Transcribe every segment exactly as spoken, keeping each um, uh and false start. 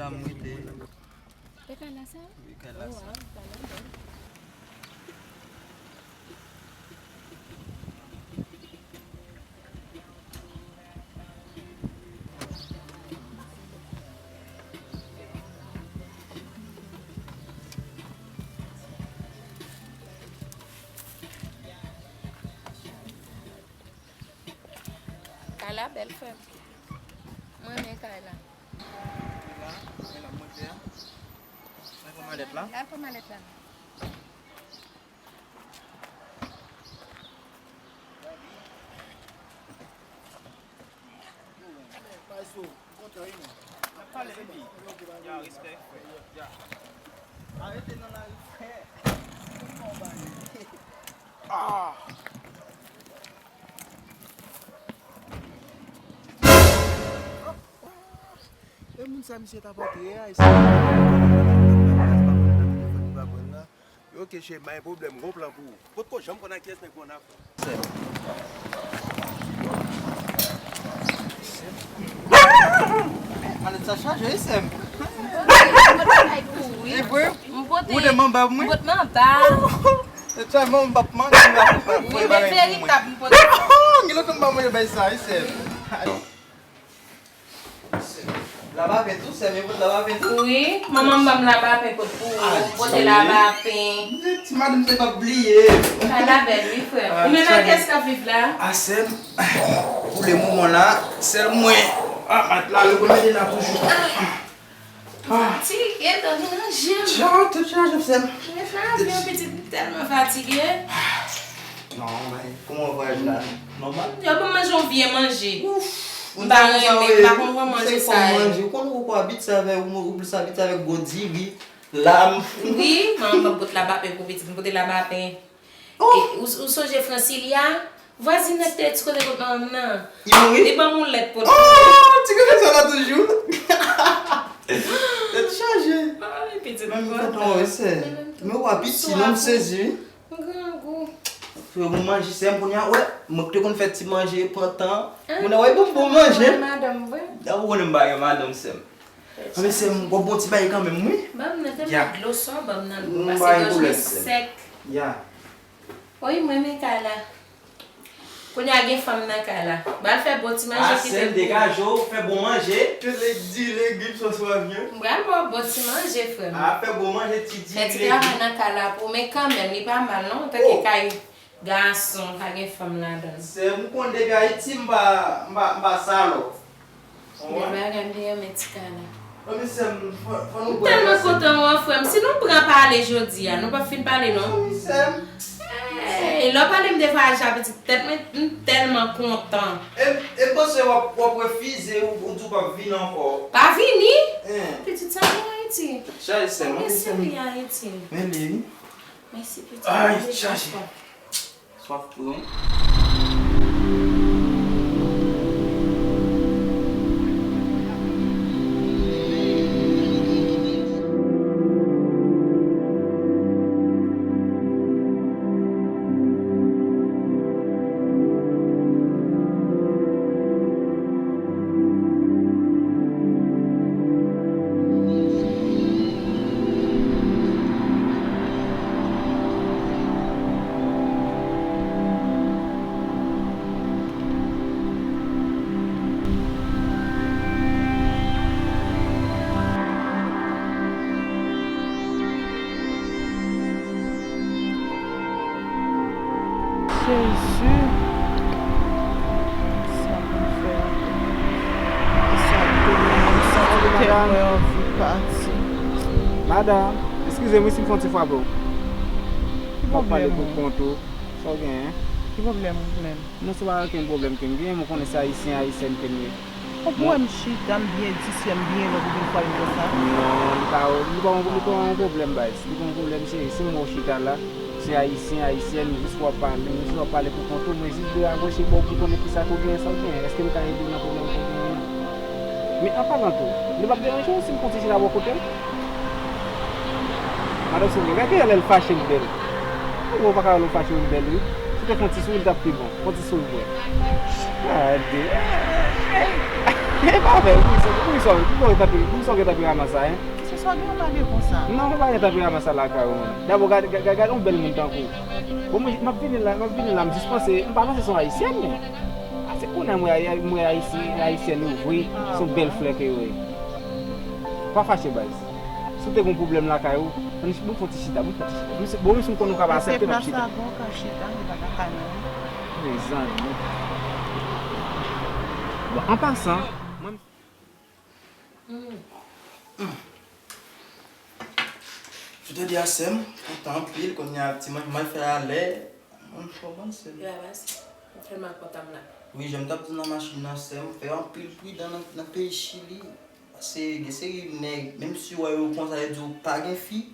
M rete. Se kay la sa? Wi, kay la sa. Kay la bèl, frè m. Mwen renmen kay la. Mwen la monte a. Mwen pran malèt la. Al pran malèt la. Maestro, m kontan wi, man. N ap pale, baby. Ya, respè, frè. Ya. Arete nan lari, frè. Ah! E moun sa misye t ap antre a, e sa. Ok, cheri, pa gen pwoblèm, gon plan pou ou. Potko janm konn ak kiyès nèg ou ann afè. Malèt sa chaje, wi, sè m. M pote bagay pou ou, wi. E vre? M pote, ou te manba pou mwen? M pote manba. E sa, manba pou mwen, wi, men veritab, m pote. Gen lontan m pa manje bagay sa, wi, sè m. Labapen tou, sè m, yo pote labapen tou? Wi, manman m ban m labapen pot pou ou. M pote labapen. Ti madanm se p ap bliye. Kay la bèl, wi, frè m. Ou menm ak kiyès k ap viv la? A, sè m, pou le moman la, sèl mwen. A, matla, yo pou mete la toujou. Fatige, dòmi nan je m. Tcha, tout chaje, sè m. Mete nan avyon, pitit, m tèlman fatige. Non, men, kòman vwayaj la? Nòmal? Yo ban m manje yon vye manje. Ouf! M pa renmen, m pa konn pran manje sa yo. Ou konn ou poko abitye avèk, ou plis abitye avèk gwo diri, lam. Wi, manman m pot labapen pou pitit, m pote labapen. E, ou, ou sonje Francilia? Vwazinèt te ti kote kot manman m nan. Li mouri? Li ban m yon lèt pot. Oh, ti kote sa la toujou. Tèt chaje. Ay, pitit, m kontan. Men m kontan wè, sè. Men w apiti, non, m sezi, wi. M grangou. Frè, bon manje, sè m, kounye a, wè, mwen ki te konn fè ti manje, pran tan. Kounye a, wè, bon, bon manje. Madanm, vre? A, ou konnen m pa gen madanm, sè m. Anben, sè m, w ap bon ti bagay kanmenm, wi. Ban m nan, tèlman dlo sa w ban m nan, m pase gòj mwen sèk. Ya. Wi, mwen, men kay la. Kounye a gen fanm nan kay la. M pral fè bon ti manje kite pou ou. A, sè m, degaje w, fè bon manje. Tout legi-, legim, sòs, vyann. M pral ba w bon ti manje, frè m. A, fè bon manje, ti diri, legi. Fè ti travay nan kay la pou ou, men kanmenm, li pa mal non, antanke kay gason, pa gen fanm ladan l. Sè m, ou konn depi Ayiti, m pa, m pa, m pa salòp. Gen bagay m te renmen ti kay la. Anben, sè m, fò, fò nou pran. M tèlman kontan wè w, frè m. Si nou pran pale jodi a, nou p ap fin pale, non. Anben, sè m. Hey, lè w pale m de vwayaj la, pitit, tèt mwen, m tèlman kontan. E, e m panse w ap, w ap refize, ou, ou di w p ap vini ankò. Pa vini? Pitit, sa gen Ayiti. Chaje, sè m. Anben, sè m. Ayiti. Men li, wi. Mèsi, pitit. Ay, chaje. Swaf tou, wi. Jezi. Sa pou m fè. E sa pou m fè. Madanm, eskize m wi si m fè yon ti frape w. M ap pale pou kont ou. Sa w genyen? Ki pwoblèm ou menm? Non, se pa okenn pwoblèm ke m genyen, men w konnen se ayisyen, ayisyèn ke m ye. Ou pou wè m chita, m byen diskrè, m byen lòd, ou vin frape m konsa? Non, li pa, li pa, li pa yon pwoblèm, baz. Li pa yon pwoblèm, cheri. Si m wè w chita la, se ayisyen, ayisyèn, jis w ap pale, jis w ap pale pou kont ou, mwen jis de rakwoche ba w pou konnen kisa ke w genyen, sa w genyen. Èske m ka ede w nan pwoblèm ke w genyen an? Men an palan tou, li p ap deranje w si m fè yon ti chita bò kote l? Madanm Sonia, gade kijan lè l fache l bèl. Ou pa ka wè lè w fache w bèl, wi. Si w te fè yon ti souri, l t ap pi bon. Fè yon ti souri pou wè. Gade. E pa vre, poukisa, poukisa, poukisa w gen tanperaman sa, en? Kisa sa w gen yon bagay konsa? Non, mwen pa gen tanperaman sa lakay ou, non. Dabò, gade, gade, gade yon bèl moun tankou w. Bon, mwen, m ap vini la, m ap vini la, m jis panse, m pa panse se yon ayisyèn, men. A, se kounye a mwen, mwen ayisyen, ayisyèn yo vre, se yon bèl flè ke yo ye. Pa fache, baz. Si w te gen yon pwoblèm lakay ou, ann, nou fè yon ti chita, nou fè yon ti chita. Bon, menm si m konnen ou ka pa aksepte, n ap chita. Mezanmi. Bon, an pasan, mwen. Hmm. Hmm. Joutodi a, sè m, kontan anpil, kounye a ti manje m al fè a lè. Mwen fò ban sè m. Yo a baz, m tèlman kontan m la. Wi, jan m t ap di w nan machin nan, sè m, fè anpil pridan nan, nan peyi Chili. Paske gen seri nèg, menm si w wè yo konsa, yo di w pa gen fi.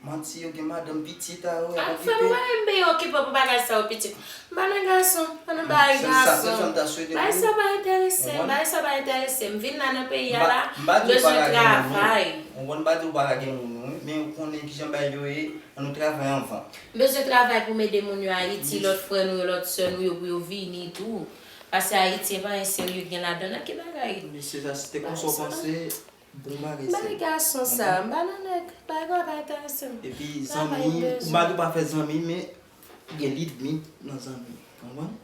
Manti, yo gen madanm, pitit a yo, y ap okipe. Fè mwen mwen okipe pou bagay sa yo pitit. M pa nan gason, pa nan bagay gason. Bagay sa pa enterese m, bagay sa pa enterese m. M vin la nan peyi a la, m bezwen travay. Ou konprann, m pa di w pa ka gen moun, wi, men ou konnen kijan bagay yo ye, ann nou travay anvan. M bezwen travay pou m ede moun yo Ayiti, lòt frè nou yo, lòt sè nou yo pou yo vini tou. Paske Ayiti e pa anyen serye ki gen ladan l, nan ki bagay? Mesye sa, si te konsa w panse, Bon bagay, sè m. M pa nan gason sa, m pa nan nèg. Bagay pa enterese m. Epi zanmi, m pa di w pa fè zanmi, men gen limit nan zanmi. Konprann?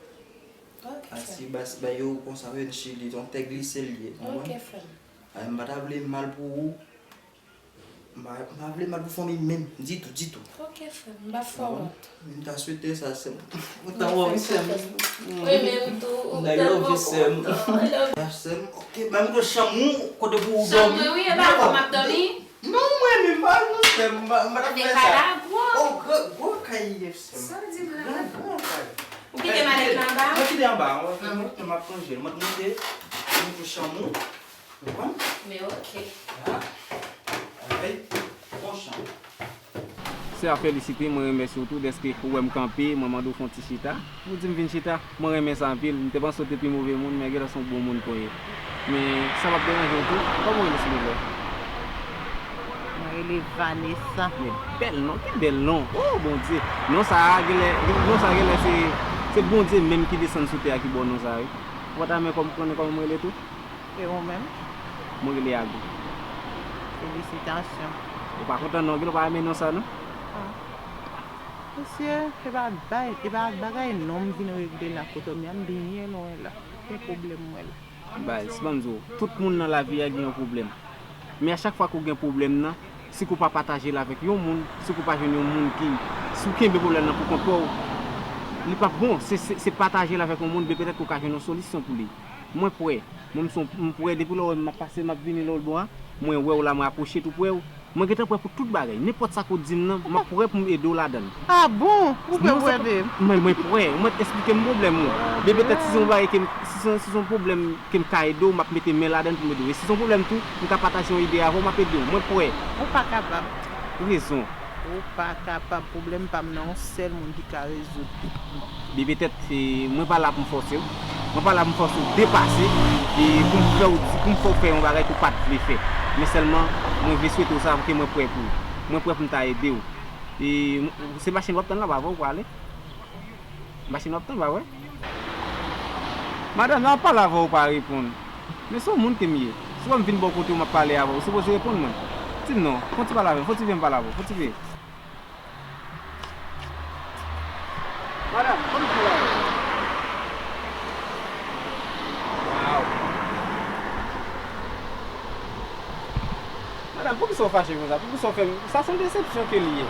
Ok, frè m. Asi, ba, ba yo konsa, yo Chili, yon tèt glise l ye, konprann? Ok, frè m. Ay, m pa ta vle mal pou ou. M pa, m pa vle mal pou fanmi m menm, ditou, ditou. Ok, frè m, m pa fè w wont. Men m ta swete sa, sè m. Ou ta wè wi, sè m. Wi, men m tou, ou tèlman kontan. Sè m. Ok, ba m tou chanm ou, kote pou ou dòmi. Chanm mwen, wi, e pa avè w m ap dòmi. Non, mwen menm, pa non, sè m, m pa, m pa t ap fè sa. Kay la gwo. Oh, gwo, gwo kay, sè m. Sa di m la. Gran, gran kay. Ou kite malèt la anba? Mwen kite anba, mwen, mwen, mwen ap plonje. Mwen monte, mwen tou chanm ou. Ou konprann? Men ok. Ah. Alright. Bon chan. Sè a felisite, mwen remèsye w tou dèske ou wè m kanpe, mwen mande w fè yon ti chita. Ou di m vin chita, mwen renmen sa anpil. M te panse w te pi move moun, men genlè se yon bon moun ke w ye. Men sa p ap deranje w tou, kòman w rele silvouplè? Mwen rele Vanessa. Men bèl non, ki bèl non. Oh, Bondye. Non sa a genlè, non sa a genlè se, se Bondye menm ki desann sou tè a ki ba w non sa a, wi. Ou pa ta renmen kòm, konnen kòman mwen rele tou? E ou menm? Mwen rele Ago. Felisitasyon. Ou pa kontan non, genlè w pa renmen non sa non? Ah. Mesye, e pa bay, e pa ak bagay non m vin regle nan kote w, men m byen lwen la. Gen pwoblèm mwen la. Baz, ban m di w, tout moun nan lavi a gen yon pwoblèm. Men a chak fwa ke w gen pwoblèm nan, si ke w pa pataje l avèk yon moun, si ke w pa jwenn yon moun ki, si w kenbe pwoblèm nan pou kont pa w, li p ap bon. Se, se, se pataje l avèk yon moun, men petèt ke w ka jwenn yon solisyon pou li. Mwen prè. Mwen, m se yon, m prè depi lè w wè m ap pase, m ap vini lòtbò a. Mwen wè w la, mwen apwoche tou prè w. Mwen gentan prè pou tout bagay. Nenpòt sa ke w di m nan, m ap prè pou m ede w ladan l. Ah bon? Ou prè pou ede m? Mwen, mwen prè. Mwen eksplike m pwoblèm ou. Men petèt si se yon bagay ke m, si se, si se yon pwoblèm ke m ka ede w, m ap mete men ladan l pou m ede w. E si se yon pwoblèm tou, m ka pataje yon ide avè w, m ap ede w. Mwen prè. Ou pa kapab. Rezon. Ou pa kapab. Pwoblèm pa m nan, yon sèl moun ki ka rezoud li. Men petèt, e, mwen pa la pou m fòse w. Mwen pa la pou m fòse w depase, e pou m fè w di, pou m fè w fè yon bagay ke w pa t vle fè. Men sèlman, mwen vle swete w sa, paske mwen prè pou ou. Mwen prè pou m ta ede w. E, m-, se machin w ap tann la, pa vre, ou prale? Machin w ap tann, pa vre? Madanm, m ap pale avè w, ou pa reponn. Men se yon moun ke m ye. Si w wè m vin bò kote w, m ap pale avè w, ou sipoze reponn mwen. Di m non, fè yon ti pale avè m, fè yon ti vye m pale avè w, fè yon ti vye. Madanm, ban m di w bagay. Waw. Madanm, poukisa w fache konsa? Poukisa w fè m? Sa se yon desepsyon ke li ye.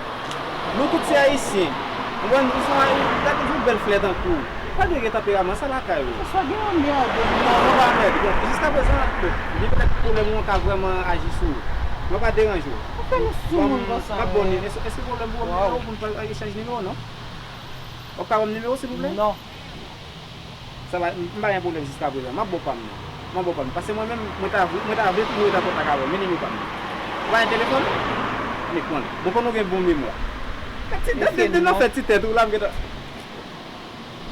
Nou tout se Ayisyen. Ou konprann? Nou se Ayi-, gade yon bèl flè tankou w. Pa dwe gen tanperaman sa lakay ou. Oswa gen yon mèd. Non, non, pa mèd. Bon, jiskaprezan, bon, li petèt pwoblèm ou an ka vrèman aji sou ou. Mwen pa deranje w. Ou fè nou sou moun konsa. M ap ba w nimewo. Èske, èske pwoblèm pou w nimewo pou n fè echanj nimewo, non? W ap ka ban m nimewo, silvouplè? Non. Sa va, m, m pa gen pwoblèm jiskaprezan. M ap ba w pa m nan. M ap ba w pa m. Paske mwen menm, mwen ta vle, mwen ta vle tou, mwen ta kontak avè w. Men nimewo pa m nan. Ou pa gen telefòn? Men pran l. Mwen konnen w gen bon memwa. Ti, depi, depi nan fè ti tèt ou la, m gentan.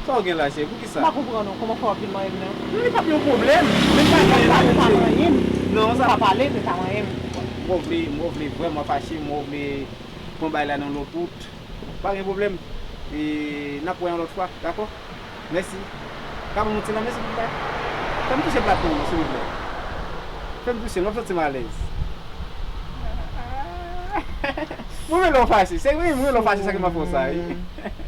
Sa w gen la, cheri? Poukisa? M pa konprann ou. Kòman fè w ap vin manyen m nan? Non, li p ap yon pwoblèm. Men pa gen anyen. Pa manyen m. Non, sa. Pa pale, men pa manyen m. Mwen vle, mwen vle vrèman fache, mwen vle pran bagay la nan lòt wout. Pa gen pwoblèm. E n ap wè yon lòt fwa, dakò? Mèsi. Ka ban m yon ti lanmen, silvouplè? Fè m touche plat mwen, silvouplè. Fè m touche l, m ap santi m alèz. Mwen rele w fache, se wi, mwen rele w fache, sa ki m ap fè w sa, wi.